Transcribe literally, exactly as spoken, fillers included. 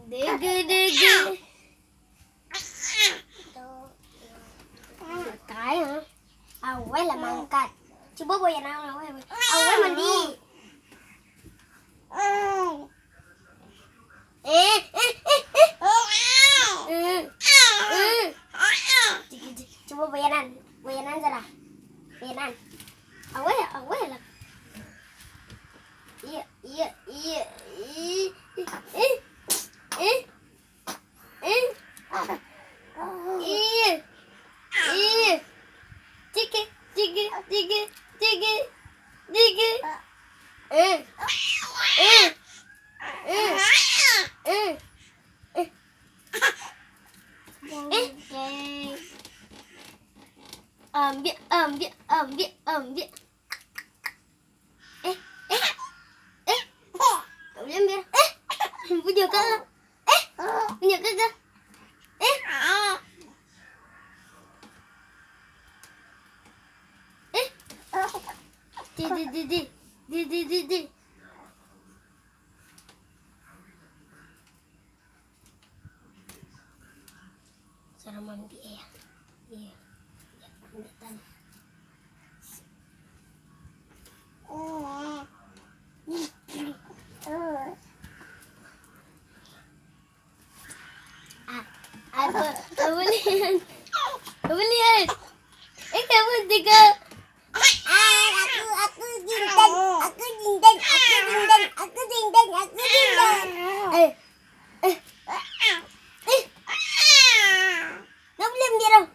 Dege, dege. Makai, ha? Awai lah mangkat. Cubo boyanan awai, awai. Awai mandi. Eh, eh, eh, eh. Eh, eh. Cubo, cubo boyanan. Boyanan salah. Boyanan. Awai, awai lah. Iya, iya, iya. Ih, ih, ih. Eh. Eh. Iya. Iya. Ciki, ciki, ciki, ciki, ciki. Eh. Eh. Eh. Eh. Eh. Eh. Ambiak, ambiak, ambiak, ambiak. Eh, eh, eh. Tak boleh ambil. Eh, punyo kak lah. Eh, punyo kak lah. Eh. Eh. Di, di, di, di. Di, di, di, di. Cara mandi, eh. Iya. Ya, kelihatan. Ah, apa? Apa ni? Apa ni, eh? Eh, kamu tiga. Ah, aku, aku jindan, aku jindan, aku jindan, aku jindan, aku jindan. Eh, eh, eh. Nak boleh ambil dong?